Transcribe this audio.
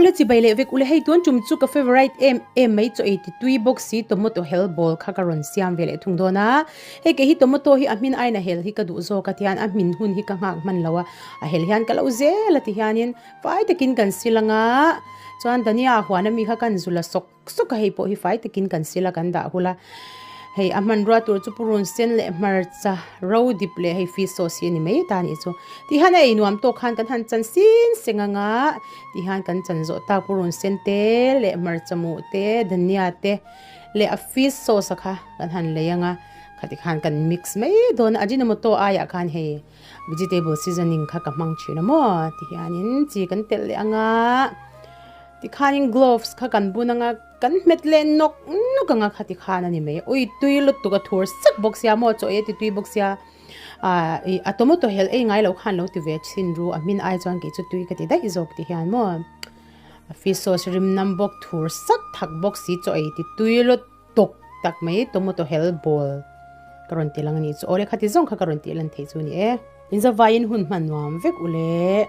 Awle chibai leh vek ule hei tun tum chu ka favourite em em mai chaw ei ti tui bawk si tomato hel ball kha ka rawn siam ve leh thung dawn a, hei kei hi tomato hi a hmin aiin a hel hi ka duh zawk a tihian a hmin hun hi ka nghak hman lo a, a hel hian ka lo zel a ti hianin fai takin kan sil anga chuan dhania huan ami kha kan zul a sawk sawk a hei pawh hi fai takin kan sil a kan dah hul a hei a hmanrua tur chu purun sen leh hmarcha ro dip leh hei fish sauce hi a ni mai ta a nih chu tihian a ei nuam tawk khan kan han chan sin seng anga tihian kan chan zawh tak purun sen te leh hmarcha muh te dhania te leh a fish sauce a kha kan han lei anga khati khan kan mix mai dawn a ajinomoto aiah khan hei vegetable seasoning kha ka hmang thin a maw tihianin chi kan telh leh anga. Tikhanin gloves kha kan bun anga kan hmet leh nawk nawk anga kha tikhan a ni mai. Ui tui lutuk a thur sak bawk sia maw chaw ei a ti tui bawk sia ah ih a tomato hel ei ngai loh khan lo ti ve thin ru a hmin ai chuan kei chu tui ka ti daih zawk ti hian maw a fish sauce rim nam bawk thur sak thak bawk si chaw ei ti tui lutuk tak mai tomato hel ball ka rawn ti lang a nih chu. Awle khati zawng kha ka rawn tih lan theih chu a ni e. Inzavaiin hun hman nuam vek ule.